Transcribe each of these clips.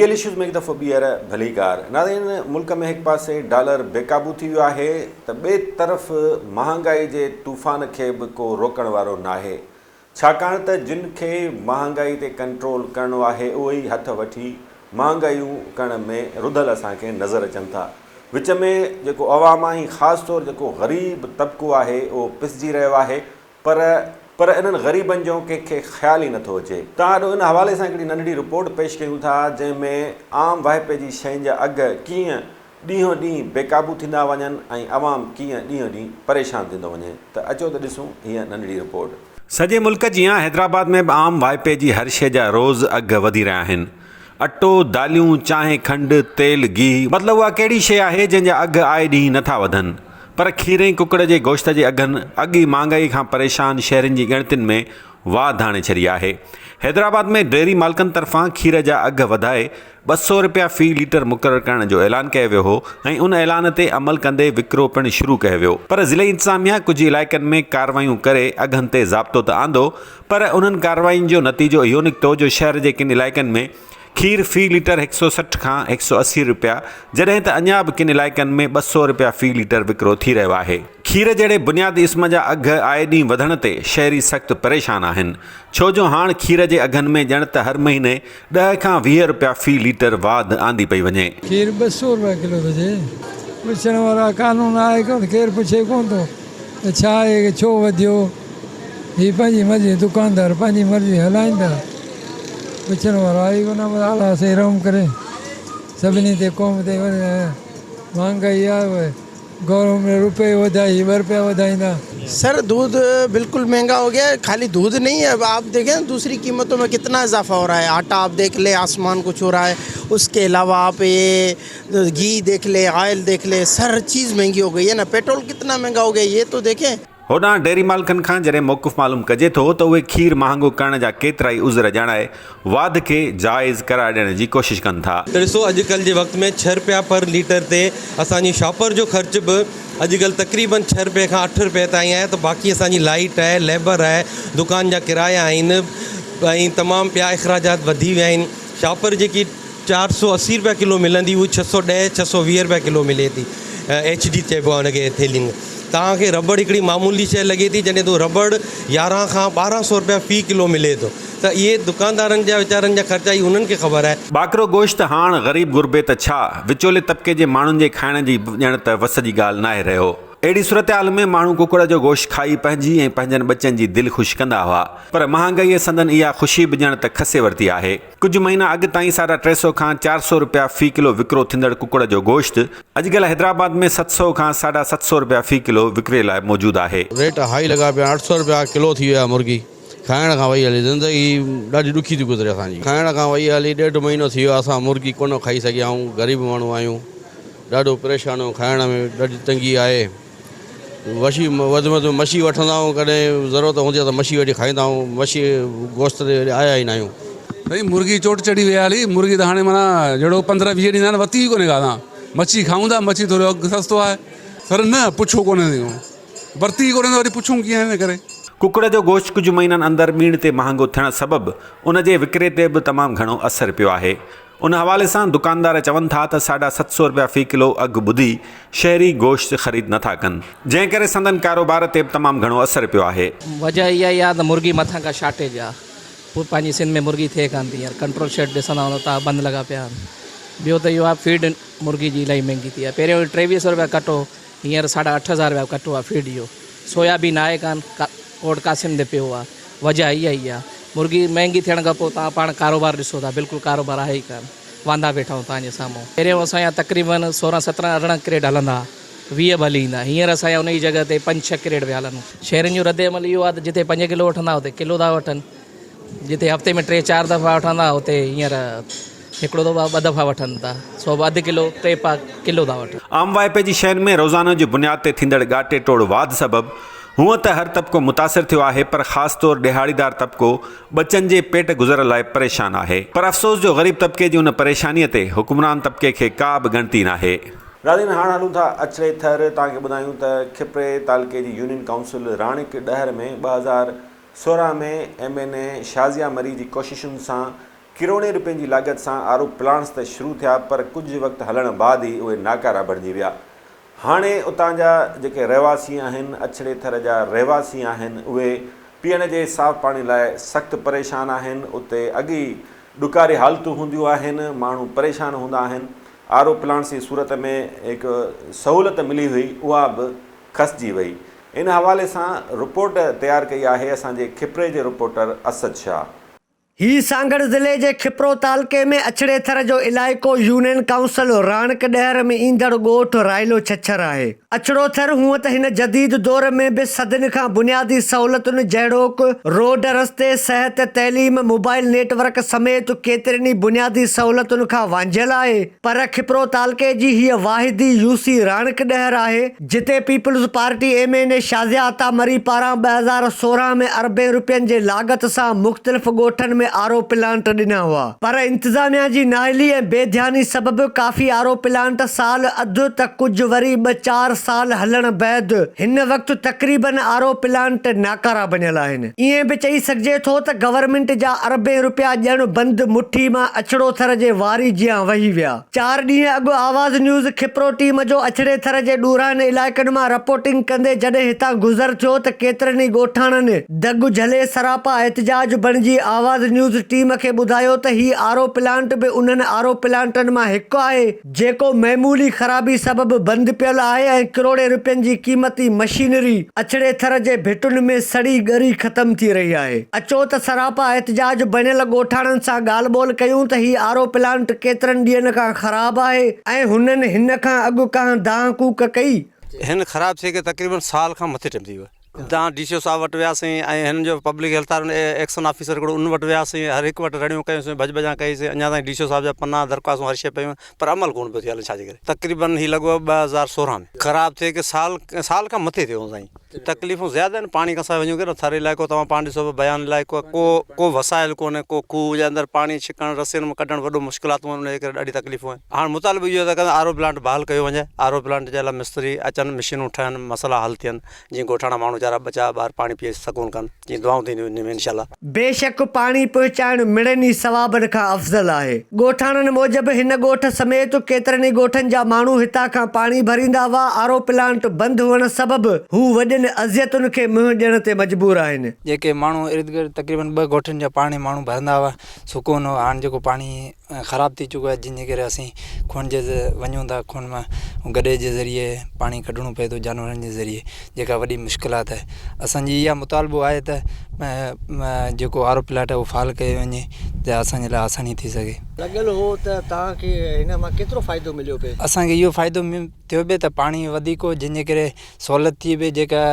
Real issues ۾ هڪ دفعو ٻيهر ڀليڪار. ناظرين ملڪ ۾ هڪ پاسي ڊالر بيقابو ٿي ويو آهي ته ٻئي طرف مهانگائي جي طوفان کي به ڪو روڪڻ وارو ناهي ڇاڪاڻ ته جن کي مهانگائي تي ڪنٽرول ڪرڻو آهي اهي ئي هٿ وٺي مهانگائيون ڪرڻ ۾ رڌل اسان کي نظر اچن ٿا وچ ۾ جيڪو عوام آهي خاص طور جيڪو غريب طبقو آهي اهو پسجي رهيو آهي پر پر انهن غريبن جو ڪنهن کي خيال ئي نٿو اچي. توهان آڏو ان حوالي سان هڪڙي ننڍڙي رپورٽ پيش ڪيون ٿا جنهن ۾ عام واهپي جي شين جا اگهه ڪيئن ڏينهون ڏينهن بي قابو ٿيندا وڃن ۽ عوام ڪيئن ڏينهون ڏينهن پريشان ٿيندو وڃي ته اچو ته ڏسون هيء ننڍڙي رپورٽ. سڄي ملڪ جيان حيدرآباد ۾ به عام واهپي جي هر شيء جا روز اگهه وڌي رهيا آهن. اٽو، داليون، چانهه، کنڊ، تيل، گيهه، مطلب اها ڪهڙي شيء آهي جنهن جا اگهه آئي ڏينهن نٿا وڌن. پر کير ۽ ڪڪڙ جي گوشت جي اگهن اڳ ئي مهانگائي کان پريشان شهرين جي ڳڻتين ۾ واڌ آڻي ڇڏي آهي. حيدرآباد ۾ ڊيري مالڪن طرفان کير جا اگهه وڌائي 200 رپيا في ليٽر مقرر ڪرڻ جو اعلان ڪيو ويو هو ۽ ان اعلان تي عمل ڪندي وڪرو پڻ شروع ڪيو ويو پر ضلعي انتظاميا ڪجهه علائقن ۾ ڪارروايون ڪري اگهن تي ضابطو ته آندو پر انهن ڪاررواين جو نتيجو اهو نڪتو جو شهر جي ڪن علائقن ۾ کير في ليٽر هڪ سئو 60 کان هڪ سئو 80 رپيا جڏهن ته اڃا به ڪن علائقن ۾ 200 رپيا في ليٽر وڪرو ٿي رهيو آهي. کير جهڙي بنيادي اسم جا اگهه آئي ڏينهن وڌڻ تي شهري سخت پريشان آهن ڇو جو هاڻ کير جي اگهن ۾ ڄڻ ته هر مهيني 10 کان 20 رپيا في ليٽر واڌ آندي پئي وڃي. کير 200 رپيا ڪلو ٿو ٿئي. پڇڻ وارا قانون آهي ڪونه ڪير پڇي ڪونه ٿو ته ڇا آهي ڇو وڌيو. هي پنهنجي مرضي دڪاندار پنهنجي مرضي هلائين ٿا پڇڻ وارو آهي ئي ڪونه بس الله سائين رحم ڪري سڀني تي قوم تي مهانگائي آهي گورنمينٽ روپيو وڌائي ٻه روپيا وڌائيندا. سر دودھ بلڪل مهنگا هو گيا هي خالي دودھ نهين اب آپ ديکين دوسري قيمتون مين ڪتنا اضافه هو رها هي آٽا آپ ديک لي آسمان کو ڇو رها هي اس ڪي علاوه آپ يي گهي ديک لي آئل ديک لي سر چيز مهنگي هو گئي هي نا پيٽرول ڪتنا مهنگا هو گيا يي تو ديکين. هوڏانهن ڊيري مالڪن کان جڏهن موقف معلوم ڪجي ٿو ته اهي کير مهانگو ڪرڻ جا ڪيترائي عذر ڄاڻائي واڌ کي جائز قرار ڏيڻ جي ڪوشش ڪن ٿا. ته ڏسو اڄڪلهه جي وقت ۾ ڇهه رپيا پر ليٽر تي اسان جي شاپر جو خرچ به اڄڪلهه تقريبن ڇهه رپئي کان اٺ رپئي تائين آهي ته باقي اسان جي لائيٽ آهي ليبر آهي دڪان جا ڪرايا آهن ۽ تمام ٻيا اخراجات وڌي ويا آهن شاپر جيڪي 480 رپيا ڪلو ملندي هئي 610 620 رپيا ڪلو ملي ٿي ايڇ ڊي چئبو آهي ان کي ٿيلهي توهان کي رٻڙ هڪڙي معمولي شيء لڳي ٿي جڏهن ته رٻڙ 11 کان 12 سو رپيا في ڪلو ملي ٿو ته اهي دڪاندارن جا ويچارن جا خرچا اهي انهن کي خبر آهي. ٻاڪرو گوشت هاڻ غريب غربي ته ڇا وچولي طبقي جي ماڻهن جي کائڻ جي به ڄڻ ته وس جي ڳالهه ناهي رهيو. اهڙي صورتحال ۾ ماڻهو ڪڪڙ جو گوشت کائي پنهنجي ۽ پنهنجن ٻچن جي دل خوش ڪندا هئا پر مهانگائيء سندن اها خوشي به ڄڻ ته کسي ورتي آهي. ڪجهه مهينا اڳ تائين ساڍا ٽي سئو کان 400 رپيا في ڪلو وڪرو ٿيندڙ ڪڪڙ جو گوشت اڄڪلهه حيدرآباد ۾ 700 کان ساڍا ست سئو رپيا في ڪلو وڪري لاء موجود آهي. ريٽ هائي لڳا پيا آهن اٺ سئو رپيا ڪلو ٿي ويو آهي مرغي کائڻ کان وئي هلي زندگي ڏاڍي ڏکي ٿي گذري اسان جي کائڻ کان وئي هلي ڏيڍ مهينو ٿي ويو آهي اسان مرغي ڪونه کائي سگهيا آهيون غريب ماڻهو آهيون ڏاڍو پريشان آهيون کائڻ ۾ ڏاڍي تنگي آهي. وشي وڌ ۾ وڌ مڇي وٺندا آهيون ڪڏهن ضرورت هوندي آهي ته مڇي وٺي کائيندا آهيون مڇي گوشت تي آيا ئي نه آهيون. سائين مرغي چوٽ چڙهي وئي آهي هلي مرغي ته هاڻي معنيٰ جهڙو پندرهن ويهه ڏيندا آهن ورتي ئي ڪونهي ڪا اسان مڇي کائون ٿا مڇي ٿورو اگهه سستو آهي سر نه پڇو ڪونهي ورتي ئي ڪونهي ته وري پڇون ڪيئن ان ڪري. ڪڪڙ جو گوشت ڪجهه مهينن اندر ٻيڻ تي مهانگو ٿيڻ سبب ان جي وڪري تي به تمام گهڻو اثر پيو آهي. ان حوالي سان دڪاندار چون ٿا ته ساڍا ست سئو رپيا في ڪلو اگهه ٻڌي شهري گوشت خريد نٿا ڪن، جنهن ڪري سندن ڪاروبار تي به تمام گهڻو اثر پيو آهي. وجه اها ئي آهي ته مرغي مٿان کان شارٽيج آهي پوء پنهنجي سنڌ ۾ مرغي ٿئي ڪانه ٿي هينئر ڪنٽرول شيڊ ڏسندا هوندو تان بند لڳا پيا آهن ٻيو ته اهو آهي فيڊ مرغي جي الاهي مهنگي ٿي آهي پهريون ٽيويهه سئو رپيا ڪٽو هينئر ساڍا 8000 رپيا ڪٽو آهي فيڊ جو سويابين آهي ڪانه ڪوٽ قاسم تي پيو آ وجه اها ئي آ مرغي مهنگي ٿيڻ کان پوء توهان پاڻ ڪاروبار ڏسو ٿا بلڪل ڪاروبار آهي ئي ڪانه واندا ويٺا آهيون توهان جي سامهون پهريون اسان جا تقريبن سورهن سترهن ارڙهن ڪريڊ هلندا ها 20 به هلي ايندا هينئر اسان جا ان ئي جڳهه تي پنج ڇهه ڪريڊ پيا هلن شهرين جو رد عمل اهو آ ته جتي پنج ڪلو وٺندا اتي ڪلو ٿا وٺن جتي هفتي ۾ ٽي چار دفعا وٺندا اتي هينئر هڪڙو دفعا ٻه دفعا وٺن ٿا سو به اڌ ڪلو ٽي پاء ڪلو ٿا وٺن. عام واهپي جي شين ۾ روزانو جي بنياد تي ٿيندڙ ڳاٽي ٽوڙ واڌ سبب هونء ته هر طبقو متاثر ٿيو آهي پر خاص طور ڏهاڙيدار طبقو ٻچن جي پيٽ گذر لاء پريشان آهي پر افسوس جو غريب طبقي جي ان پريشانيء تي حڪمران طبقي کي ڪا به ڳڻتي ناهي. ناظرين هاڻ هلون ٿا اڇڙي ٿر توهان کي ٻڌايون ته کپري تعلقي جي union council راڻڪ Dahar ۾ 2016 ۾ M N A Shazia Marri جي ڪوششن سان ڪروڙين رپين جي لاڳت سان آر او پلانٽس ته شروع ٿيا پر ڪجهه وقت هلڻ بعد ئي اهي ناڪارا بڻجي ويا. هاڻي اتان جا جيڪي رهواسي آهن، اڇڙي ٿر جا رهواسي آهن، اهي پيئڻ جي صاف پاڻي لاء سخت پريشان آهن، اتي اڳ ئي ڏڪاري حالتون هونديون آهن، ماڻهو پريشان هوندا آهن، آر او پلانٽس جي صورت ۾ هڪ سهولت ملي هئي اها به کسجي وئي. ان حوالي سان رپورٽ تيار ڪئي آهي اسان جي کپري جي رپورٽر اسد شاهه. هي سانگهڙ ضلعي جي کپرو تعلقي ۾ اڇڙي ٿر جو علائقو يونين ڪائونسل راڻڪ ڏهر ۾ ايندڙ ڳوٺ رائلو ڇڇر آهي. اڇڙو ٿر هونء ته هن جديد دور ۾ به صدين کان بنيادي سهولتن جهڙوڪ روڊ رستي، صحت، تعليم، موبائل نيٽ ورڪ سميت ڪيترين ئي بنيادي سهولتن کان وانجهيل آهي پر کپرو تعلقي جي هيء واحد ئي يو سي راڻڪ ڏهر آهي جتي Peoples Party M N A Shazia Ata Marri پاران 2016 ۾ اربين روپين جي لاڳت سان مختلف ڳوٺن ۾ آر او پلانٽ ڏنا هئا پر انتظاميا جي نااهلي ۽ بي ڌياني سبب ڪافي آر او پلانٽ سال اڌ ته ڪجهه وري ٻه چار سال هلڻ بعد هن وقت تقريبن آر او پلانٽ ناڪارا بنيل آهن. ائين به چئي سگهجي ٿو ته گورنمينٽ جا اربين روپيا ڄڻ بند مٺي مان اڇڙو ٿر جي واري جيان وهي ويا. چار ڏينهن اڳ آواز نيوز کپرو ٽيم جو اڇڙي ٿر جي ڏورانهن علائقن مان رپورٽنگ ڪندي جڏهن هتان گذر ٿيو ته ڪيترن ئي ڳوٺاڻن دڳ جهلي سراپا احتجاج بڻجي آواز نيوز ٽيم کي ٻڌايو ته هي آر او پلانٽ به انهن آر او پلانٽن مان هڪ آهي جيڪو معمولي خرابي سبب بند پيل آهي ۽ ڪروڙين رپين جي قيمتي مشينري اڇڙي ٿر جي ڀٽن ۾ سڙي ڳري ختم ٿي رهي آهي. اچو ته سراپا احتجاج بڻيل ڳوٺاڻن سان ڳالهه ٻولهه ڪيون ته هي آر او پلانٽ ڪيترن ڏينهن کان خراب آهي ۽ هنن هن کان اڳ ڪانه دانهن ڪوڪ ڪئي. هن خراب ٿئي کي تقريبن سال کان مٿي ٽيم ٿي ويو آهي. دانهن ڊي سي او صاحب وٽ وياسين ۽ هنن جو پبلڪ هيلٿ وارن ايڪسن آفيسر هڪڙو ان وٽ وياسين هر هڪ وٽ رڙيون ڪيونسين ڀڄ ڀڄان ڪئي سين اڃا تائين ڊي سي او صاحب جا پنا درخواستون هر شيء پيون آهن پر عمل ڪونه پيو ٿئي الائي ڇا جي ڪري تقريبن هي لڳو 2016 ۾ خراب ٿئي کي سال سال کان مٿي ٿيو هوندو سائين. تڪليفون زياده آهن پاڻي کان سواء وڃون ڪيڏانهن ٿر علائقو توهان پاڻ ڏسو پيا بيان علائقو آهي ڪو ڪو وسائل ڪونهي ڪو کوهه جي اندر پاڻي ڇڪڻ رسين مان ڪڍڻ وڏو مشڪلاتون آهن ان جي ڪري ڏاڍي تڪليفون آهن هاڻ مطالبو اهو ٿا ڪن آر او پلانٽ بحال ڪيو وڃي آر او پلانٽ جي لاء مستري اچن مشينون ٺهن مسئلا حل ٿين جيئن ڳوٺاڻا ماڻهو ويچارا ٻچا ٻار پاڻي پي سڪون ڪن جيئن دعائون ٿينديون ان ۾ انشاء الله. بيشڪ پاڻي پهچائڻ مڙن ئي ثوابن کان افضل آهي. ڳوٺاڻن موجب هن ڳوٺ سميت ڪيترن ئي ڳوٺن جا ماڻهو هتان کان پاڻي ڀريندا هئا، آر او پلانٽ بند هئڻ سبب هو وڏين اذيتن کي منهن ڏيڻ تي مجبور آهن. جيڪي ماڻهو ارد گرد تقريبن ٻه ڳوٺن جا پاڻي ماڻهو ڀرندا هئا سو ڪونه هو هاڻ جيڪو پاڻي خراب ٿي چڪو آهي جنهن جي ڪري اسين کوهن جي وڃون ٿا کوهن مان گڏهه جي ذريعي پاڻي ڪڍڻو پئي ٿو جانورن جي ذريعي جيڪا وڏي مشڪلات آهي اسان جي اها مطالبو آهي ته جيڪو آر او پلاٽ آهي اهو فعال ڪيو وڃي ته اسان جي لاء آساني ٿي سگهي. لڳل هو ته توهان کي هن مان ڪيترو فائدو مليو پئي؟ اسان کي اهو فائدو ٿيو پئي ته پاڻي وڌيڪ هو جنهن جي ڪري سهولت ٿي پئي جيڪا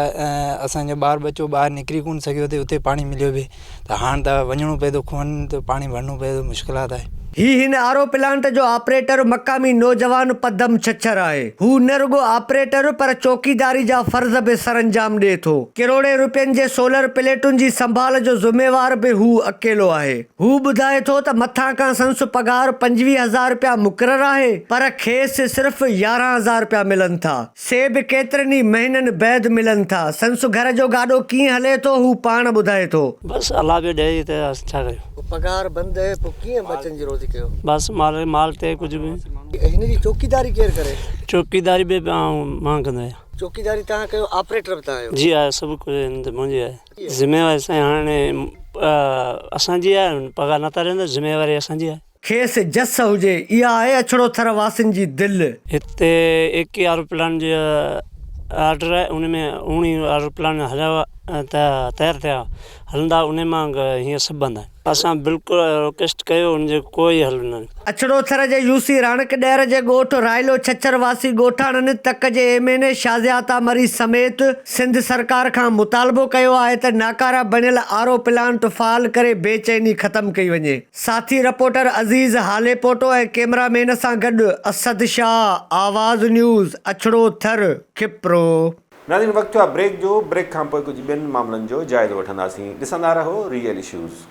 اسان جو ٻار ٻچو ٻاهر نڪري ڪونه سگهيو ٿي اتي پاڻي مليو پئي ته هاڻ ته وڃڻو پئي ٿو کوهن تي پاڻي ڀرڻو پئي ٿو مشڪلات آهي. هي هن آر او پلانٽ جو آپريٽر مقامي نوجوان پدم ڇڇر آهي. هو نه رڳو آپريٽر پر چوڪيداري جا فرض به سرانجام ڏئي ٿو. ڪروڙين روپين جي سولر پليٽن جي سنڀال جو ذميوار به هو اڪيلو آهي. هو ٻڌائي ٿو ته مٿان کان سنس پگهار 25 هزار رپيا مقرر آهي پر کيس صرف 11 هزار رپيا ملن ٿا. سي به ڪيترن ئي مهينن بعد ملن ٿا. سنس گهر جو گاڏو ڪيئن هلي ٿو هو پاڻ ٻڌائي ٿو. بس الله پيو ڏئي ته اسان ڇا ڪريون. پوء پگهار بند آهي پوء ڪيئن ٻچن جي روزي ڪيو؟ بس مال مال تي ڪجهه به. هن جي چوڪيداري ڪير ڪري؟ چوڪيداري به آئون مان ڪندو آهيان. چوڪيداري توهان ڪيو آپريٽر به توهان آهيو؟ جي ها سڀ ڪجهه هن تي منهنجي آهي. ذميواري سائين هاڻي اسان جي آهي پگهار نٿا ڏين ته ذميواري اسان جي آهي. کيس جس هجي، اها آهي اڇڙو ٿر واسين جي دل. هتي ايڪي آر او پلانٽ جي آرڊر آهي ان ۾ اوڻي آر او پلانٽ هليا ته تيار ٿيا هلندا ان مان هيئن سڀ بند آهن اسان بلڪل رڪويسٽ ڪيو ان جو ڪوئي حل نه نڪتو. اڇڙو ٿر جي يو سي راڻڪ ڏهر جي ڳوٺ رائلو ڇڇر واسي ڳوٺاڻن تڪ جي M N A Shazia Ata Marri سميت سنڌ سرڪار کان مطالبو ڪيو آهي ته ناڪاره بڻيل آر او پلانٽ فعال ڪري بي چيني ختم ڪئي وڃي. ساٿي رپورٽر عزيز هاليپوٽو ۽ ڪئميرا مين سان گڏ اسد شاهه، آواز نيوز، اڇڙو ٿر، کپرو. ناظرين وقت ٿيو آهي بريڪ جو، بريڪ کانپوء ڪجهه ٻين معاملن جو جائزو وٺنداسين، ڏسندا رهو ريئل اشوز.